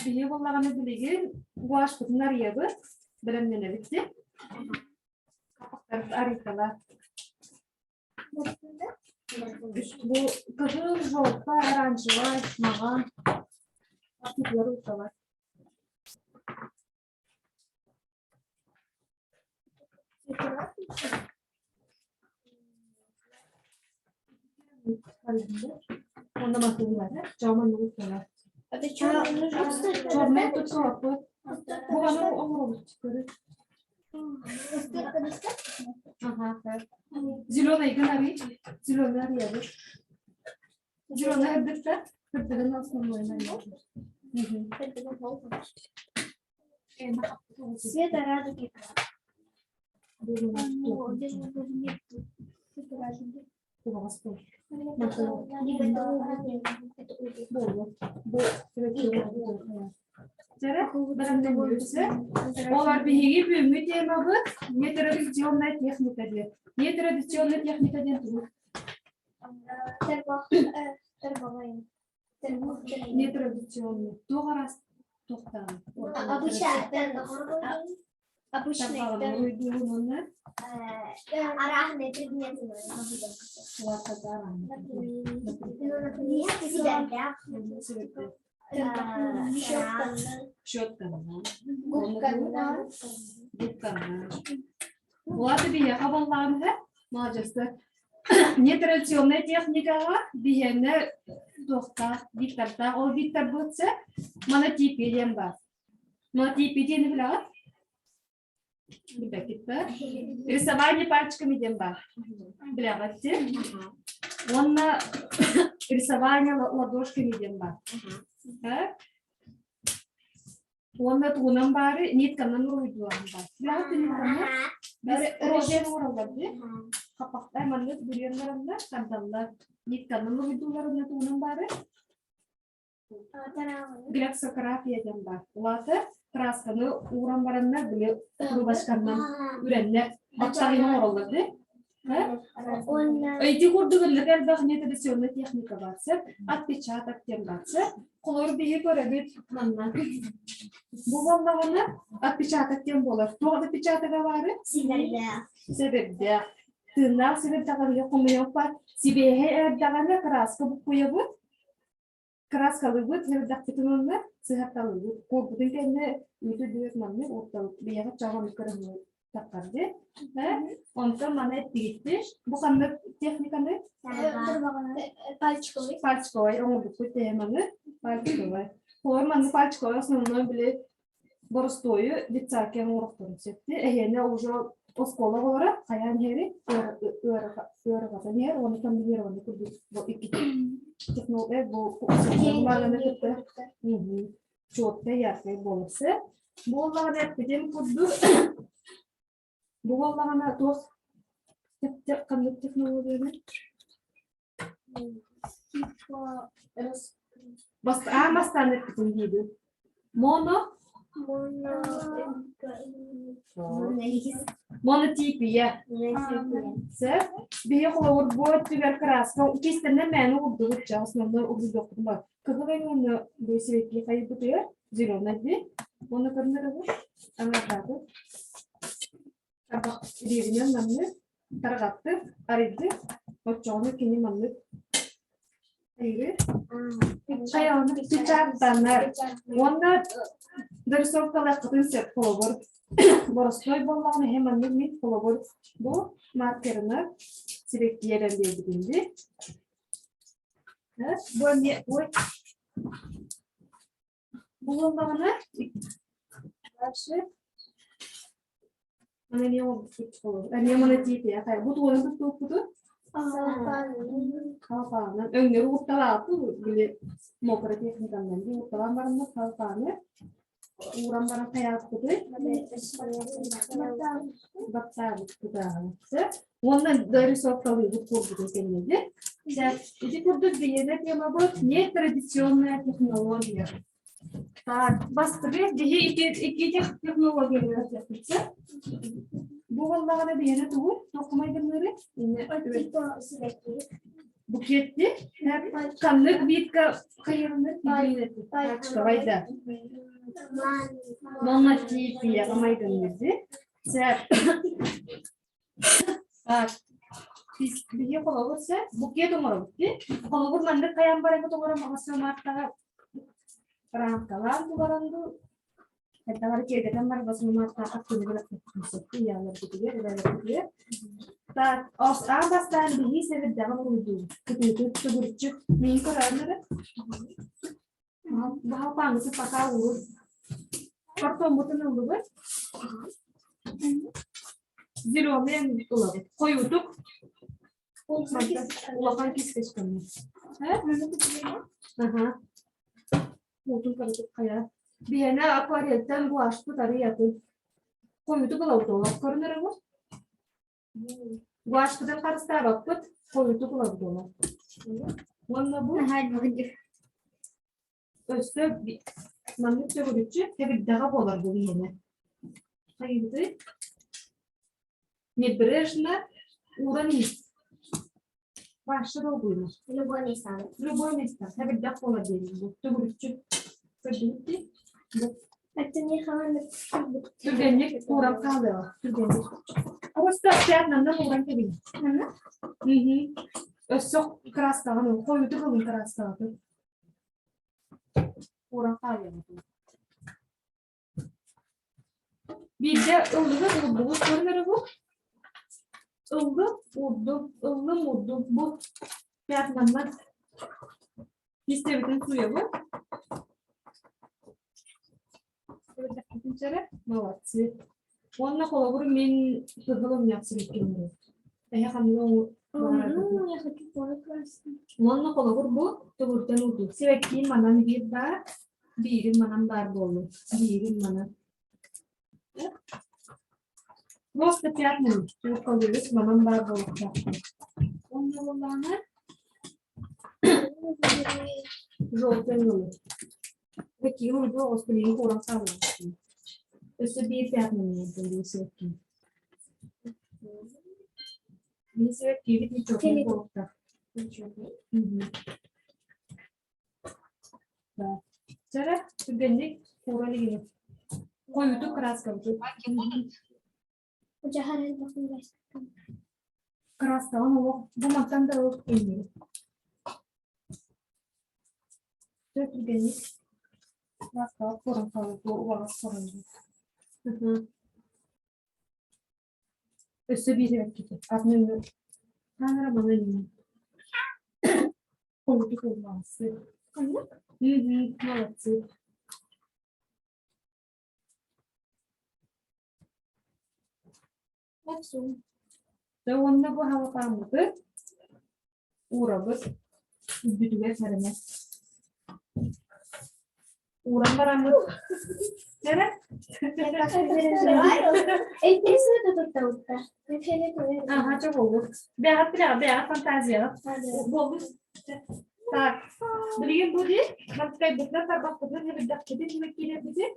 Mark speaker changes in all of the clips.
Speaker 1: Биһиги буоллаҕына билигин гуашпытын арыйабыт, бэлэмнэнэбит дии. Арыйталар. Бу кыһыл, желтый, оранжевай, маҕан аттыгар уталар. Онно матыылара, чоомон угутталар. Чернай тутуоппут. Бу аны оҥоробут көрү. Ага, Зеленый гын Зеленый арыйабыт. Зеленый ырдыкта, кырдыгын основной
Speaker 2: Цвета радуги. Ну, даже нет цвета радуги.
Speaker 1: Олар биһиги бүгүҥҥү темабыт нетрадиционная техника диэн. Нетрадиционная техника диэн тугуй? Нетрадиционный. Туох араас туохтаан?
Speaker 2: Обычный Арахные предметы.
Speaker 1: Щетканан. Губканан. Улааты биһиэхэ буоллаҕына, маладьыастар. Нетрадиционнай техникаҕа биһиэнэ туохтаах, диктортаах. Ол диктор монотипия диэн баар. Монотипия диэни билэҕит? Билбэккит да? Рисование пальчиками диэн баар. Билэҕит дии? Уонна рисование ладошками диэн баар. Уонна тугунан баары нитканан уруһуйдуоҕум баар. Билэҕит нитканы? Бары рожен оҥороллор дии. Хаппахтай маннык бүрүйэн бараннар, тардаллар. Нитканан уруһуйдууллар уонна тугунан баары? Глексография диэн баар. Улаата красканы ууран бараннар, били трубочканан үрэннэр баттаҕын оҥороллор дии. Ити курдук ыннык элбэх нетрадиционная техника бар сөп, отпечаток диэн бар сөп. Холор биһи көрөбүт манна. Бу буоллаҕына отпечаток диэн буолар. Туох отпечатога баары?
Speaker 2: Сибэрдээх.
Speaker 1: Сэбирдээх. Тыыннаах сэбирдэҕэ хомуйуохпат. Сибиэһэй эрдэҕинэ краска буккуйабыт. Краскалыыбыт, сэбирдэхпитин уонна сыһарталыыбыт. Куурбутун кэннэ үүтү дүөт маннык уурталык бэйэҕит чаҕылык көрөһүҥҥүт таххар дии. Онтон маны эттигиттир. Бу ханнык техниканы?
Speaker 2: Пальчиковый.
Speaker 1: Пальчиковый оҥорбуппут теманы. Пальчиковый. Холор манны пальчиковый основной били боростуойу детсадка оҥоруохтарын сөп. Эһиэнэ уже оскуола оҕолоро хайаан иһэри ыарырҕатан иһэр уонна комбинированный курдук бу икки технология бу маҕаны кытта чуотка яркай буолар буоллаҕына эппитим курдук бу буоллаҕына туох ханнык технологияны Бастаан бастаан эппитим диибин. Моно? Монотипия. Сөп. Биһи холобур бу өттүгэр краска кистэннэ мээнэ уурдубут ча основной угуйдуохпутун бар. Кыһыл өҥөнү бу сибэкки хайбытыгар зеленый дии. Уонна көрүнэрэ аҥардааты. Тарбах бииринэн маннык тарҕаттык, арыйдык, оччоҕуна кини маннык печатанар уонна дорисовкалааххытын сөп холобур боростуой буоллаҕына иһэ маннык мин холобур бу маркерына сибэккиэрэн биэрбитим дии бу эмиэ ой Булуллаҕына дальше Аны эмиэ оҥорбуппут холобур. Эмиэ монотипия. Бу тугунан туттубуппутун? Халпаанан. Өҥнөрү уурталааппыт били мокро техниканан дии уурталаан бараннар халпааны ууран баран хайааппытый? Баттаабыт кутааҕын. Уонна дорисовкалыыбыт куурбутун кэннэ. Ити курдук биһиэнэ темабыт нетрадиционная технология. Так, бастакы биһи икки технологияны үөрэтиэхпит. Бу буоллаҕына биһиэнэ тугу? Туоххумайдамныыры?
Speaker 2: Типа сибэкки.
Speaker 1: Букетти. Ханнык битка хайырыныр? Пальчиковайда. Монотипия майдамныырды. Сәп. Так. Биһи холобур сэ букет оҥоробут дии. Холобур маннык хайаан барабыт оҥорон маҕассыымааттаҕа рамкалаан туларан дуу хайдах эрэ киэргэтэн баран маҕассыымааттаах аттыныгар ыйааларбытыгар эбээлэрбитигэр. Так, аан бастаан биһи сэбирдэҕин уруйдуубут. Кытыытыт төгүрүччү миин көрөөн эрэ. Баһылпааммытын пока уурун. Картоммутун ыллыбыт. Зеленый ылабыт. Хойутук. Улахан кисточканы. Ага. Уутун каратык хайа. Биһиэнэ акварельтан гуашпыт арыйатын. Хойутук ылабыт олох көрүнэр бу. Гуашпытын харыстаабаппыт, хойутук ылабыт олох. Уонна бу өссө маннык төгүрүччү тэбирдэҕэ буолар бу биһиэнэ. Хайыыбытый? Небрежно ууран иһит. Вообще долгуйма.
Speaker 2: Любой место.
Speaker 1: Любой место. Тэбирдэх буолар диэн бу. Төгүрүччү. Көрдүгүт дии? Бу.
Speaker 2: Это не
Speaker 1: Түргэнник ууран хаалыаҕа. Түргэнник. Просто пятнаннан ууран кэбиһин. Өссө кырааскаҕын ыл. Хойутук ылын кырааскаҕытын. Ууран хаалыаҕа. Биирдэ ыллыгы уурдугут көрүнэрэ бу. Ыллым, уурдум, ыллым, уурдум. Бу пятнаннан Кистэбитин сууйабыт. Молодцы. Уонна холобур мин кыһыл умньах сибиккин Эһэ ханна
Speaker 2: Ну, я хочу тоже красный.
Speaker 1: Уонна холобур бу тугуртан ууту. Сибэккиин манан биир баар, биирин манан баар буоллун. Биирин манан. Просто пятнами. Туоххалыыбыт манан баар буолуохтаах. Уонна буоллаҕына Желтый ылы. Такие урду оҕус билигин кууран хааллыбыт. Өссө биир пятнами биир сибэкки. Биир сибэккибит нечетный буолуохтаах.
Speaker 2: Нечетный.
Speaker 1: Да. Чара түргэнник куура илигини. Хойутук краскабыт.
Speaker 2: Удьаһар элбэх
Speaker 1: Кырааскаҕын олох бу мантан да ылып иҥнибит. Дьэ түргэнник кырааскаҕа куоран хаалбыт убаҕас соһуйбут. Өссө биир эбэккити. Атын өҥү камера маны иҥнибит. Холутук ыллаасы. Молодцы. Дьэ уонна бу халапааммытын уурабыт, үрдүтүгэр сэрэнэ. Ууран бараммыт эрэ
Speaker 2: Интересно тут тут
Speaker 1: Ага, чэ буолбут. Бэҕэт билэҕит, бэҕэт фантазияҕыт. Буолбут. Так, билигин бу дии, мантыкайбытынан тарбахпытынан эбирдэхпитин киирэрбитин.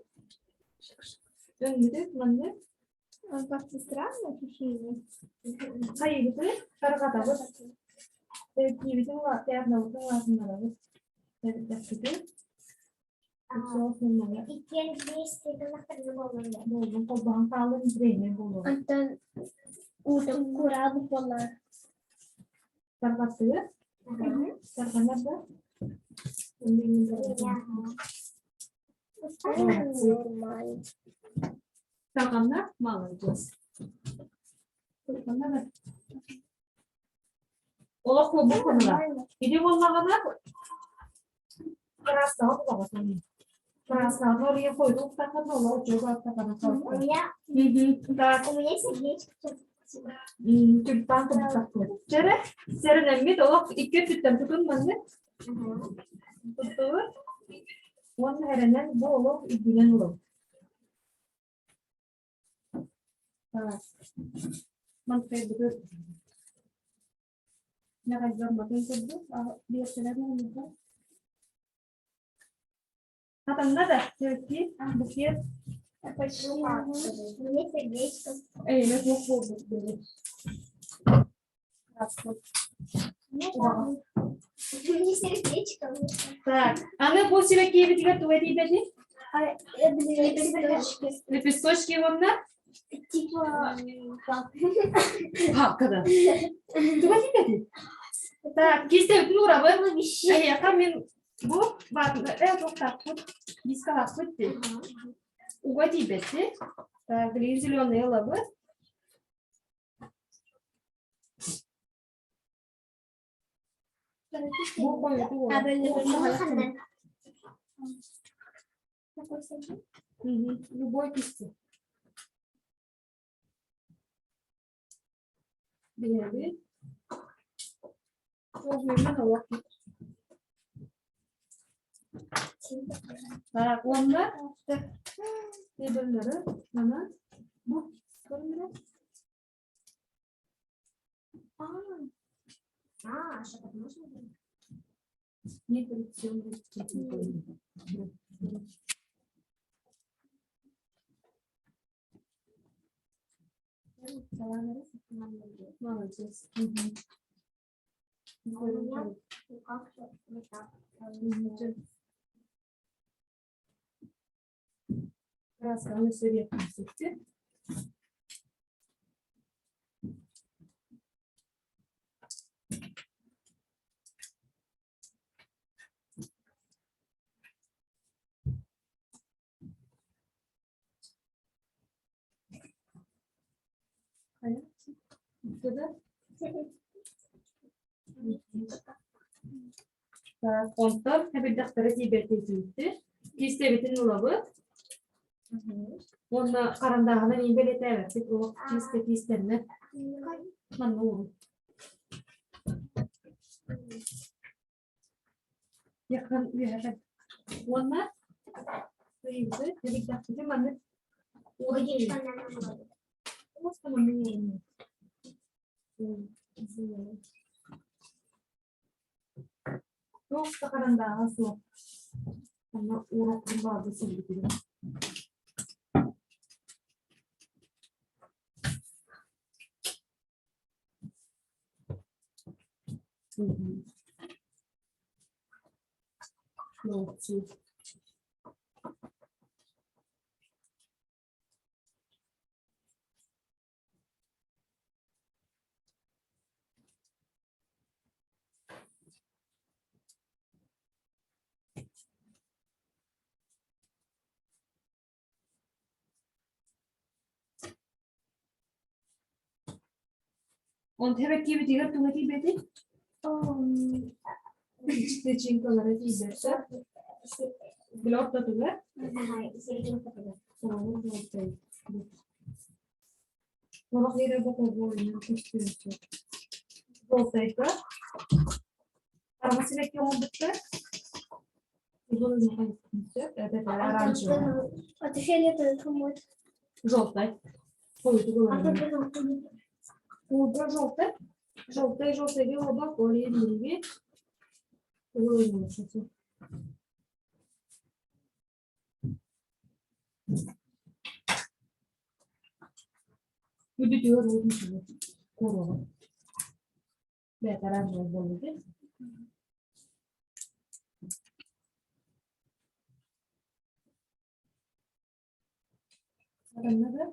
Speaker 1: Өҥмүтүн маннык
Speaker 2: Как-то странно ощущение.
Speaker 1: Хайыгыты тарҕатабыт. Киибитин театнабытын улаатыннарабыт. Эбирдэхпитин.
Speaker 2: Иккиэн вместе гынахтарына буоллундар.
Speaker 1: Буоллун холбоһон хаалын тренер буолуо.
Speaker 2: Онтон уутун кураабыт буолла.
Speaker 1: Тарҕаттыгыт? Тарҕанар да?
Speaker 2: Нормально.
Speaker 1: Тарҕанна? Молодец. Тарҕанна да? Олох буолбут хонуга. Ити буоллаҕына кырааскаҕа булаҕытын. Кырааскаҕа орыйа хойду уктаххына олох үчүгэй бааттаххына
Speaker 2: У меня,
Speaker 1: Так,
Speaker 2: у меня сердечко.
Speaker 1: тюльпан курдуктахпыт. Чэрэ, сэрэнэммит олох икки өттүттэн тутун маннык туттубут. Уонна эрэнэн бу олох үрдүнэн ылабыт. Мэҕайдамматын курдук, биэрсэлэр оҥорбута. Хатанна да, төрүттүү, букет.
Speaker 2: Мне сердечко.
Speaker 1: Эйиэнэ суох буолбут били. Здравствуй.
Speaker 2: Мне сердечко.
Speaker 1: Так, аны бу сибэккиэбитигэр тугу этийбэтий?
Speaker 2: Лепесточки.
Speaker 1: Лепесточки уонна?
Speaker 2: Типа...
Speaker 1: Папкада. Тугу этийбэтий? Так, кистэбитин уурабыт. Эһиэхэ мин бу э туохтаахпыт, дискалаахпыт дии. Уга тиийбэти. Так, билигин зеленый ылабыт. Бу хойуту буолар. Любой кисти. Биһиги Так, уонна мебеллары мана бу көрүнүрэ.
Speaker 2: А, что так можно было?
Speaker 1: Молодец.
Speaker 2: А у меня ну, как-то вот так.
Speaker 1: Красканы сөбиэххин Так, онтон эбирдэхтэрэ тиийбэттии Киистэбитин ылабыт. Уонна харандааһынан иин бэлиэтээбэппит олох чисто киистэннэ. Манна уурун. Якын үөһэ. Уонна ыйыты эбирдэхпитин маннык Туох да харандааҕа суох. Онно уураппын баҕарбыт сирбитигэр. Молодцы. Онтон киэбитигэр туга тиийбэтий? Тычинкалара тиийбэттэр. Били ортотугар? Олох биэрэр бокуобуойунан көстүөн сөп. Болтайга Арҕас сибэкки оҥорбуттар. Сөп, это оранжевый.
Speaker 2: Это фиолетовый комод.
Speaker 1: Желтый. Кулга желтый. Желтый, желтый, оба коренные. Үдүтүгэр уутун куруоҕа. Бэйэтэ оранжевый буолла дии. Хатанна да?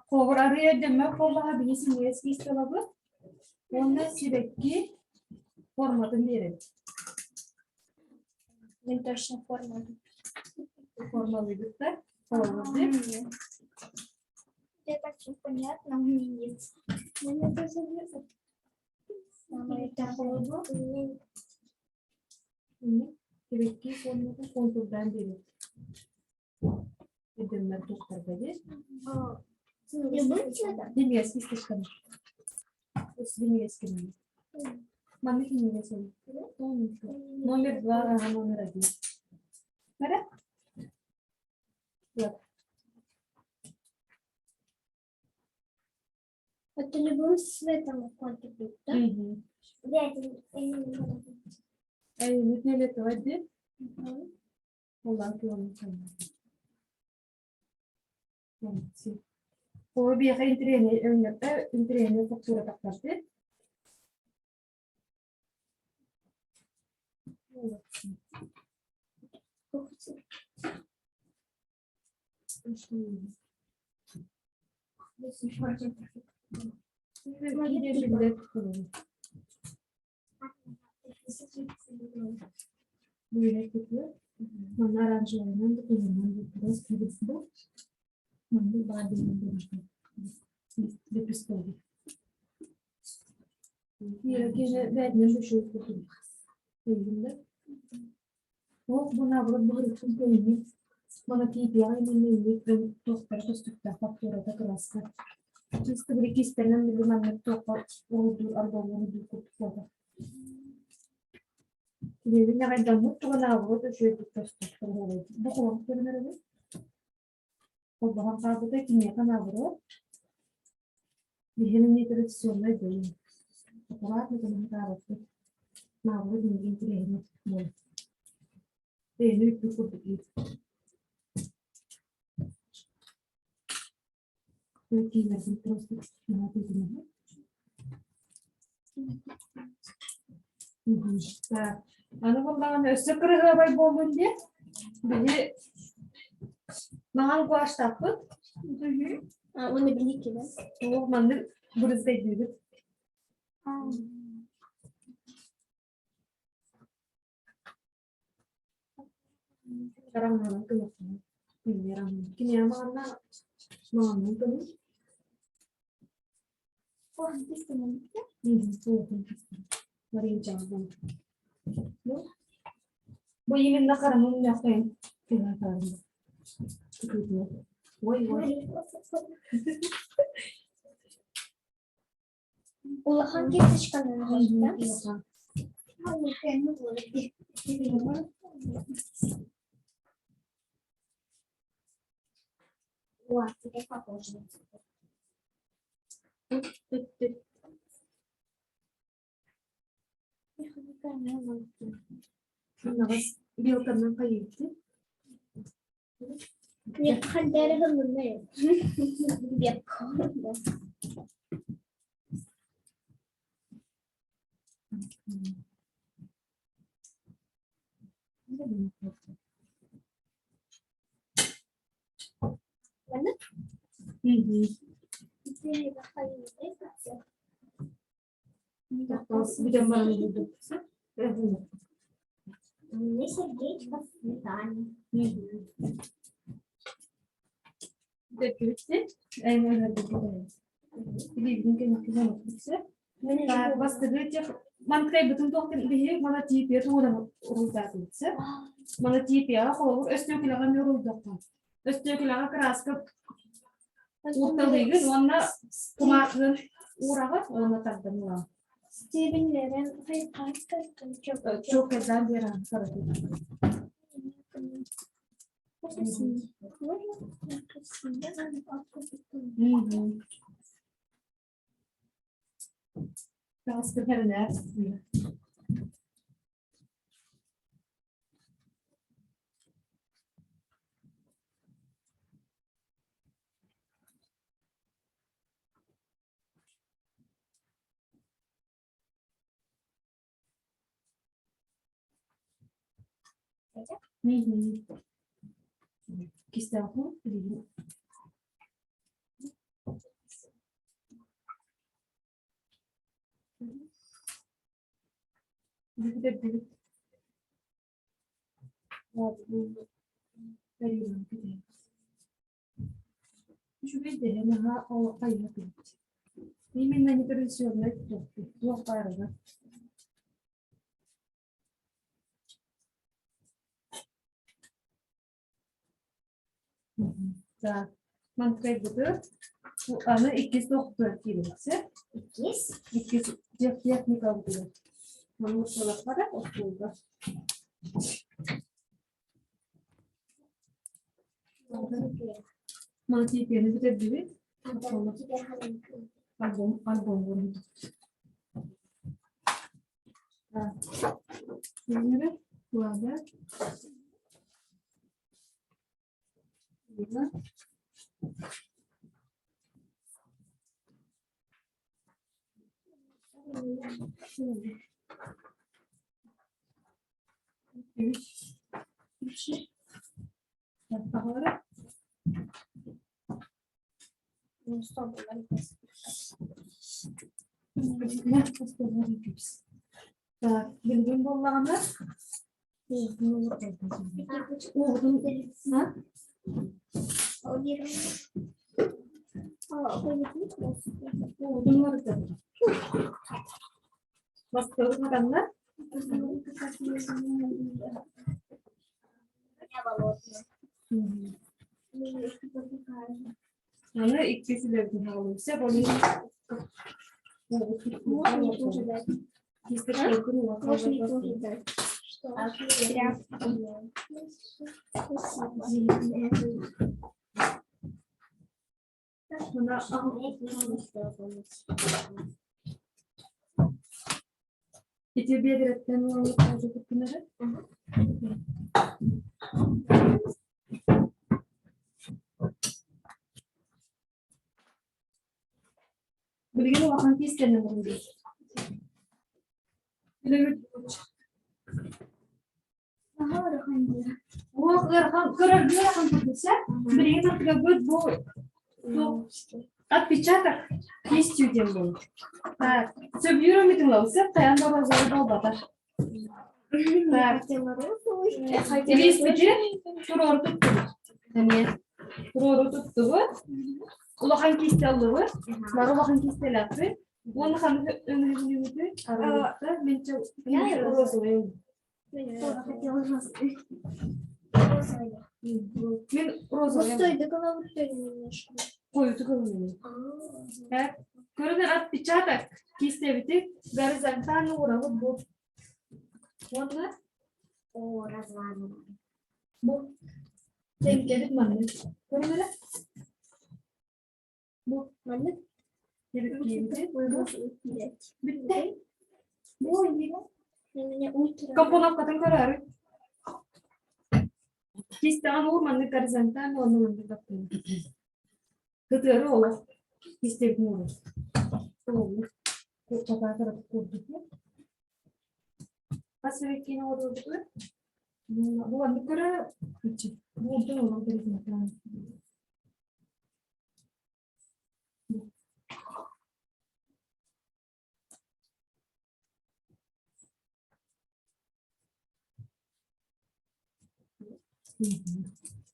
Speaker 1: Холобур, арыый өйдөммөт буоллаҕа биһи синньигэс киис ылабыт уонна сибэкки форматын биэрэбит.
Speaker 2: Мин точно форма.
Speaker 1: Формалыыбыт да? Холобур дии.
Speaker 2: Я так все понятно, у меня нет. Мне тоже нет.
Speaker 1: Холобур, сибэкки форматын контурдаан биэрэбит. Өйдөммөт туттарга дии.
Speaker 2: Любым цветом?
Speaker 1: Синньигэс кисточканы. Синньигэс Маннык синньигэс Номер два, ага, номер один. Бара? Вот.
Speaker 2: Это любым цветом контур, да?
Speaker 1: Эйини фиолетовый диэн Ол биэхэ интэриэһинэй өҥнөртө интэриэһинэй фактура тахсар Манна оранжевайынан да кыһыннан да Маннык баар лепестковый. Ол бунаабылар быһырыктын көйүнү монотипияҕа иҥэннэйбит туохтара көстүктээх фактурата кырааска. Чисто били кистэнэн били маннык туохха уруйдуур арбалларын курдук буолар. Билигин аҕайдаммыт тугунаабылыт үчүгэйдик көстөр. Бу холорук көрүнэр эбит. Холбоһон хаалбыта киниэхэ наоборот биһиги эмиэ традиционнай дойун. Аккуратно гына сатаабаппыт. Наоборот миигин интэриэһинэй буолар. Бэйэни үппүт курдук Киилэрбин просто наһаа тыытымаһа. Так, аны буоллаҕына өссө кырыһыабай буоллун диэн биһи маҥан гуаштаахпыт.
Speaker 2: Уонна биһикки да?
Speaker 1: Ол маннык брызгайдыыбыт. Араҥаһынан кымахтанан Киниэхэ маҕанна маҕаннан көмүс. Бу именно хараҥын мяккайын Ой, ой.
Speaker 2: Улахан кисточканан да? О, теперь похоже на цветок.
Speaker 1: Белканан хайыйды.
Speaker 2: Нет, хандары гылынны.
Speaker 1: Бүтэн баран
Speaker 2: У меня сердечко в сметане.
Speaker 1: Манткайбытын туох биһи монотипия туһунан уруйдаатыбытса. Монотипияҕа холобур өстүөкүлэҕэ эмиэ уруйдуохха. Өстүөкүлэҕэ кырааска уурталыыгын уонна кумаахыгын уураҕын уонна тардан ылаҕын.
Speaker 2: Стивен Лерен хайхаска
Speaker 1: Чокердан биэрэн саратык. Таҕыста хэринээр. Кистээххин билигин. Бүтэрдибит. Үчүгэй дэһэ наһаа хайыһа түбүт. Именно нетрадиционнай туох баарына. Так, манкайбыты аны иккис доктор киирбитсэ.
Speaker 2: Иккис?
Speaker 1: Иккис техника бутугар. Маннык буолахпара остуолга. Маны тиийпиэни бүтэрдибит. Альбом, альбом буолун. Так. Лада. Лина. Үс. Үс. Баҕалара.
Speaker 2: Ну, что было?
Speaker 1: Так, билигин буоллаҕына уоҕутун уоҕутун уларытар. Бастакы хатанна. Аны иккис үлэбитин хаалыыса
Speaker 2: Можно мне тоже дать? Можно мне тоже дать? Что? Спасибо.
Speaker 1: Ити биэдэрэттэн уолу Билигин улахан киистэнэн олорбут. Уох ыарахан көрөргө ыарахан курдук сэ. Билигин аттыгабыт бу отпечаток кистью диэн буолар. Так, сөбүлүүр өмүтүн ылсып, хайан да розовый буолбатар. Так, илииспити туруору туттубут. Эмиэ туруору туттубут. Улахан киисти аллыбыт. Бары улахан киистэлээхпит. Уонна ханнык өҥүлүбүтүй? Арыйыахта. Мен розовый.
Speaker 2: Хотела розовый. Розовый.
Speaker 1: Мен розовый.
Speaker 2: Густой, да головой немножко.
Speaker 1: Қоюты көрүнү. Көрүнөр отпечаток кистебити горизонтально урабыт бу. Уонна
Speaker 2: О, размазано.
Speaker 1: бу теңкебит маннык. Көрүнөрө? Бу маннык. Бүттэ. Компоновкатын көрөөрү. Кистэҕин уур маннык горизонтально уонна маннык баттыыр. Кытыары олох кистебин уурар. Олох куртатаатар курдук. Хас эбиккиин оҕотурбутугар бу маннык көрө буурдун олох горизонтально.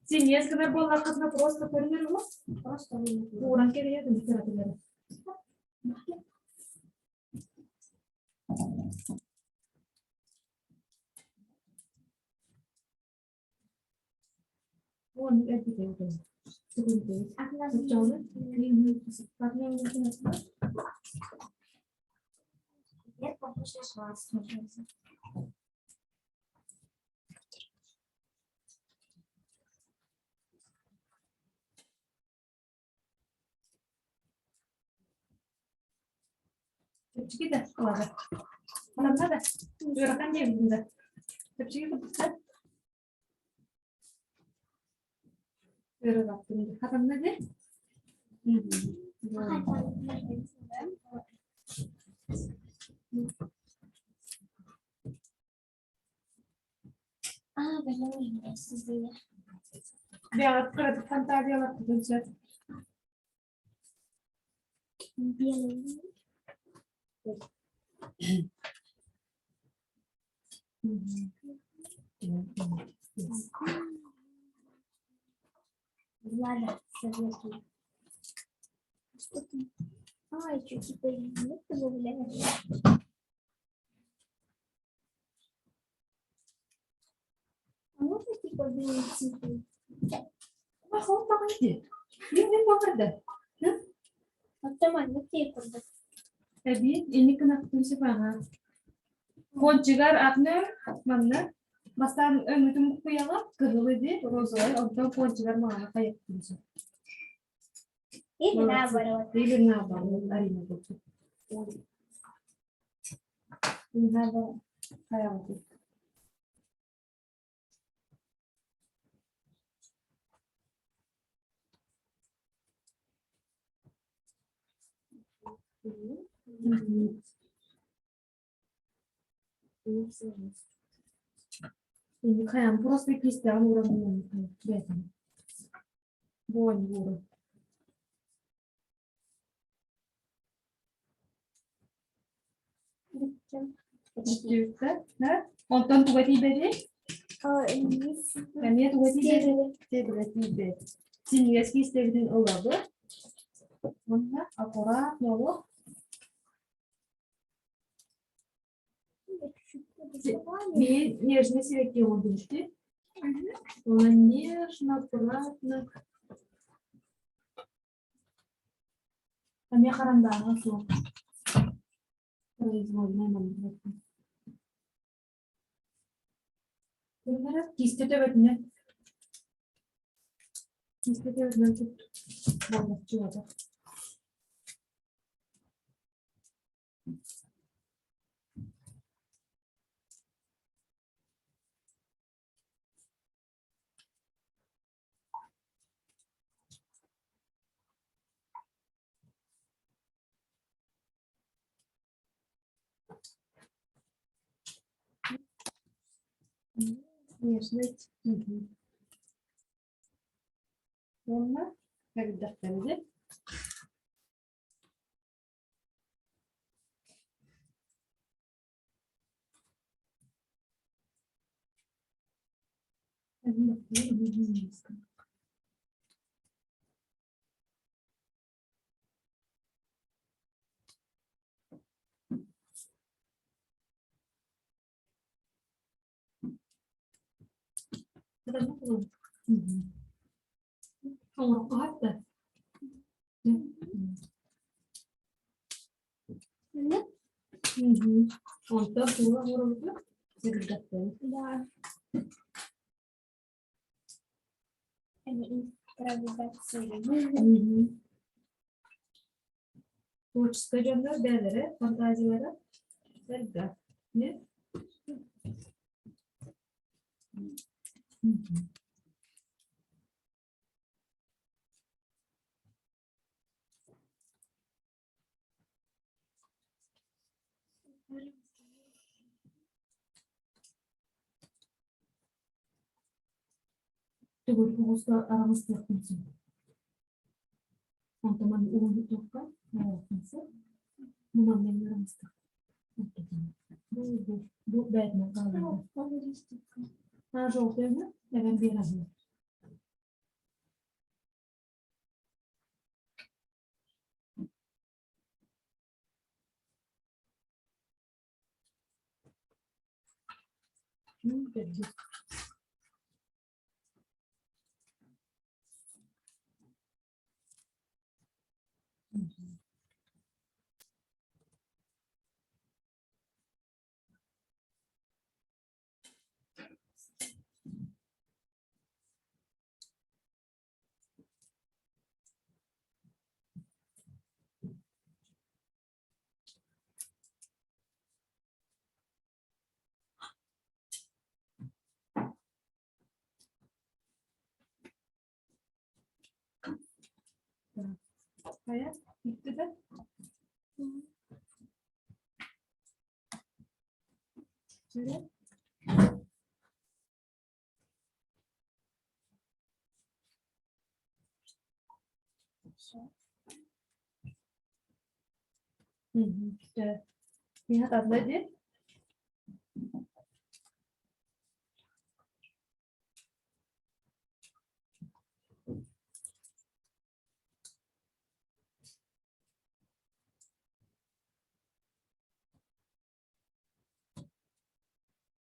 Speaker 1: Синьиэс гынар буоллаххытына просто көрүнэр уһу.
Speaker 2: Просто
Speaker 1: Ууран кэбиһэр литературалары. Уон эргитэ үтэн.
Speaker 2: Я похож на шварц.
Speaker 1: Чэпчэки да ылара. Манна да ыарахан диэбитим да. Чэпчэки курдук да. Ыарырҕаттым дии. Хатанна дии.
Speaker 2: А, блин, я сидела.
Speaker 1: Бэҕэт кыратык фантазияларбытын сөп.
Speaker 2: Белый. Влада, советую. Что ты? А, еще типа нет добавляешь. А можно типа белые цветы?
Speaker 1: Махал баҕайы дии. Мин баҕарда.
Speaker 2: Оттоман, ну курдук.
Speaker 1: Эбии инник гынахпын сөп аҕа. Кончигар атны манна бастаан өҥүтүн буккуйаҕа кыһылы дии розовай онтон кончигар маҥаны хайыттым сөп.
Speaker 2: Или
Speaker 1: Молодцы.
Speaker 2: наоборот.
Speaker 1: Или наоборот, Арина будет. Наоборот. Хайа. Хайан просто кистян уровень бэтин. Бонь уровень.
Speaker 2: Почти.
Speaker 1: Да? Онтон туга тиийбэтий? Эмиэ туга тиийбэтий? Тиэбилэ тиийбэт. Синньигэс киистэбитин ылабыт. Уонна аккуратно олох Мен нежно сибэкки оҥордум ити. Уонна нежно, аккуратно. Эмиэ харандааҕа суох. Произвольная маннык. Киистэ төбөтүнэн. Киистэ төбөтүнэн тут буолбаччы. Нежность. Уонна кэгирдэхтэринэ Оҥороххо да. Онтон туга оҥоробутуй? Сэгирдэхтэрин.
Speaker 2: Да. Они импровизация.
Speaker 1: Творческай дьоннор бэйэлэрэ фантазиялара элбэх. Нет? Төгүл оҕуска араҥастыахпын сөп. Онтон маны уһуйуохха наадалаахпын сөп. Бу манна араҥастыах. Бу бу бу бээтинэн хаалларда. А желтый ма? Эбэн биэрэбин. Хайа, бүттэ да? Сүрэ? Миэхэ одна дии.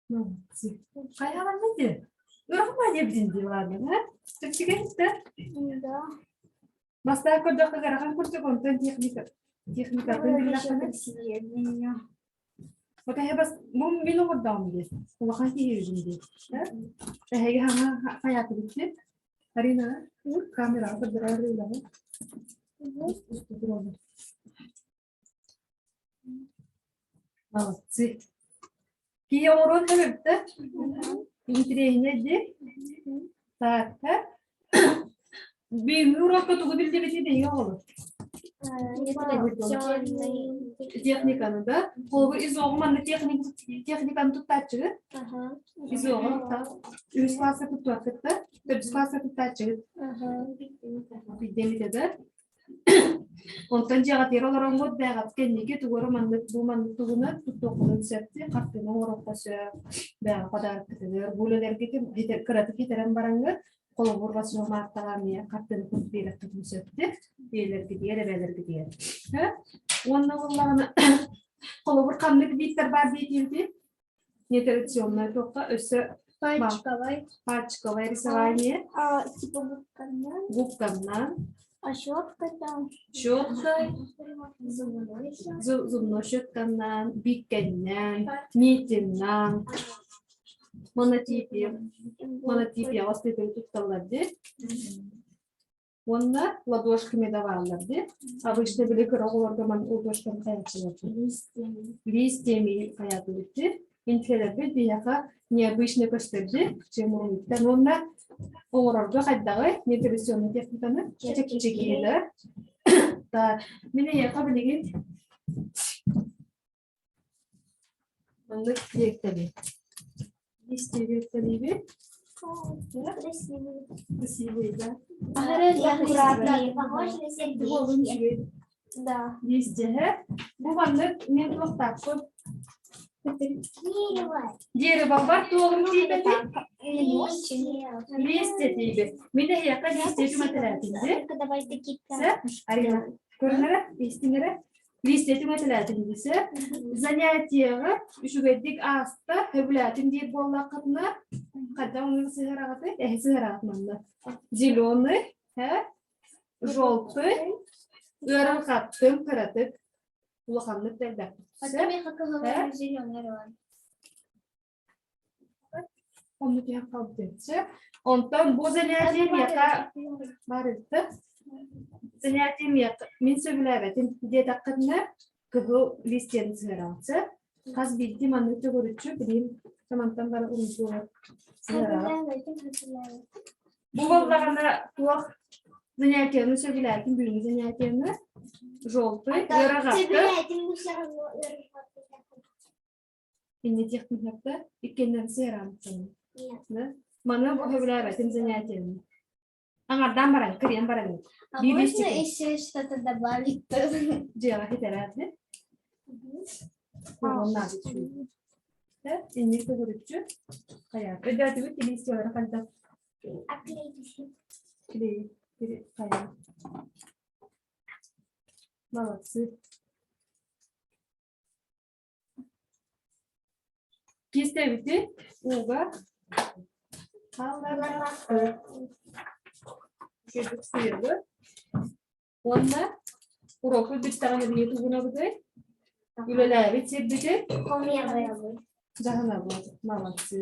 Speaker 1: Молодцы. Хайаҕанна дии? Ыраахма диэбитин дии ладно, да? Чэпчэки да?
Speaker 2: Да.
Speaker 1: Бастаан көрдөххө ыарахан курдук, онтон техника техникатын
Speaker 2: Ну, еще
Speaker 1: биллэххинэ
Speaker 2: красивее для меня.
Speaker 1: Вот эһэ бас бу мин оҥордоҕум дии. Улахан киһи эбитин дии. Да? Эһэги хаҥа хайаатыбыт дии. Арина, камераҕа көрдөрөр үлэҕин. Молодцы. Киһи оҥоруон сөбүттэ. Интириэһинэй дии. Так, Бүгүҥҥү уруокка тугу билдибитий биһиги оҕолор? Техниканы да? Холобур, изоҕу манна техниканы туттааччыгыт? Изоҕу үһүс класска туттуоххут да? Төрдүс класска туттааччыгыт? Билдэмитэ да? Онтон дьиэҕитигэр олороҥҥут бэйэҕит кэнники тугу эрэ маннык бу маннык тугунан туттуоххутун сөп дии, хартыына оҥоруохха сөп, бэйэҕэ подаркытыгар бу үлэлэргитин кыратык кэтэрэн бараҥҥыт, холобур, 8 мартаҕа эмиэ хартыына курдук биэрэххитин сөп дии, ийэлэргитигэр, эбээлэргитигэр. Уонна буоллаҕына, холобур, ханнык бииттэр баар диэтиибитий? Нетрадиционная туохха өссө
Speaker 2: Пальчиковай.
Speaker 1: Пальчиковое рисование.
Speaker 2: А, типа губканан.
Speaker 1: Губканан.
Speaker 2: А щетка там.
Speaker 1: Щеткой.
Speaker 2: Зубной щеткой.
Speaker 1: Зубной щетканан, биккэннэн, митиннан, монотипия. Монотипия остытын тутталлар дии. Уонна ладошками даваллар дии. Обычно били кыра оҕолорго ман ладошканы хайаччылар. Листьями хайатылык дии. Инфелербит биһиэхэ необычно көстөрдү, чем уруһуйдан. Уонна оҥорорго хайдаҕый нетрадиционный техниканы чэпчэки да. Да, мин эйиэхэ билигин маннык диэктэбин. Листья диэктэбиибит.
Speaker 2: Красивый.
Speaker 1: Красивый, да.
Speaker 2: Аккуратные, похож на сердечки. Да.
Speaker 1: Листья. Бу маннык мен туохтаахпын.
Speaker 2: Дерево.
Speaker 1: Дерево бар туоҕун тиийбэти?
Speaker 2: Листья.
Speaker 1: Листья тиийбит. Мин эһиэхэ листья түмэтэлээтинди.
Speaker 2: Давай такие
Speaker 1: Сэ, Арина, көрүнэрэ, истиҥэрэ. Листья түмэтэлээтинди сэ. Занятиеҕа үчүгэйдик ааста, сөбүлээтим диир буоллаххытына, хайдах оннук сыһыараҕытый? Эһи сыһыараҕыт манна. Зеленый, желтый, ыарырҕаттым кыратык, улаханнык да элбэхтик.
Speaker 2: Потом я говорю зеленый рон.
Speaker 1: Онну түһэн хаалбытыаччы. Онтон бу занятие миэхэ барытта. Занятие миэхэ мин сөбүлээбэтим диэтэххитинэ кыһыл листиэн сыһыараҕытсы. Хас биирдии маннык төгүрүччү билим самантан бары уруйдуоҕар сыһыараҕыт. Бу буоллаҕына туох занятиены сөбүлээтим бүгүҥҥү занятиены желтый ыараҕатты
Speaker 2: Сөбүлээтим все равно
Speaker 1: Инне техниката иккиэннэрин сыһыараабыттарын. Да? Маны бу сөбүлээбэтим занятиены. Аҥардаан баран, кырыйан баран.
Speaker 2: А
Speaker 1: Биир
Speaker 2: можно
Speaker 1: листик.
Speaker 2: еще что-то добавить?
Speaker 1: Дьиэҕэ хитэрээти. Уонна Инник төгүрүччү. Хайа. Өйдөөтүгүт листьялары хайдах
Speaker 2: Оклеить.
Speaker 1: клей хайа. Молодцы. Кистэбити ууга хаалларбакка сыырбыт уонна урокпут бүттэҕинэ биһиги тугунабытый? Үлэлээбит сирбитин дьаһанабыт. Молодцы.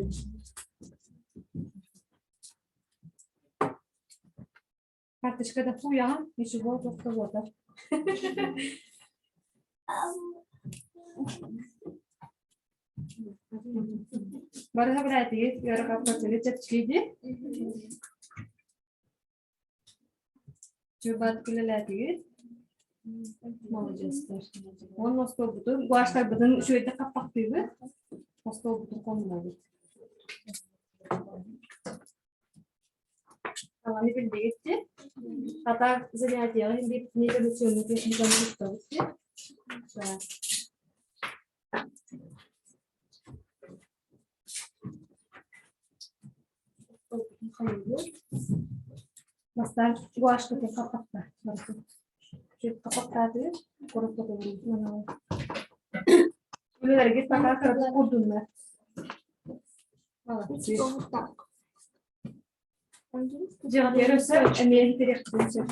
Speaker 1: Карточка да фуяҕын, ничего тохтобуота. Барыһа быраатыгыт ыарахаттаргыт чэпчэкийди. Чурбат үлэлээтигит. Молодецтар. Уонна остуолбутун, гуаштарбытын үчүгэйдик хаппахтыыбыт. Остуолбутун хомунабыт. Саҥаны билбигит дии. Хата занятиеҕа иһин биир нетрадиционный техниканы туттабыт дии. Так. Бастаан гуашкатын хаппахта. Хаппахтаатыгыт, куруппатыгын Үлэлэргит пока кыратык курдуннар. Молодцы.
Speaker 2: Вот так.
Speaker 1: Дьиэҕитигэр өссө эмиэ иһитириэххитин сөп.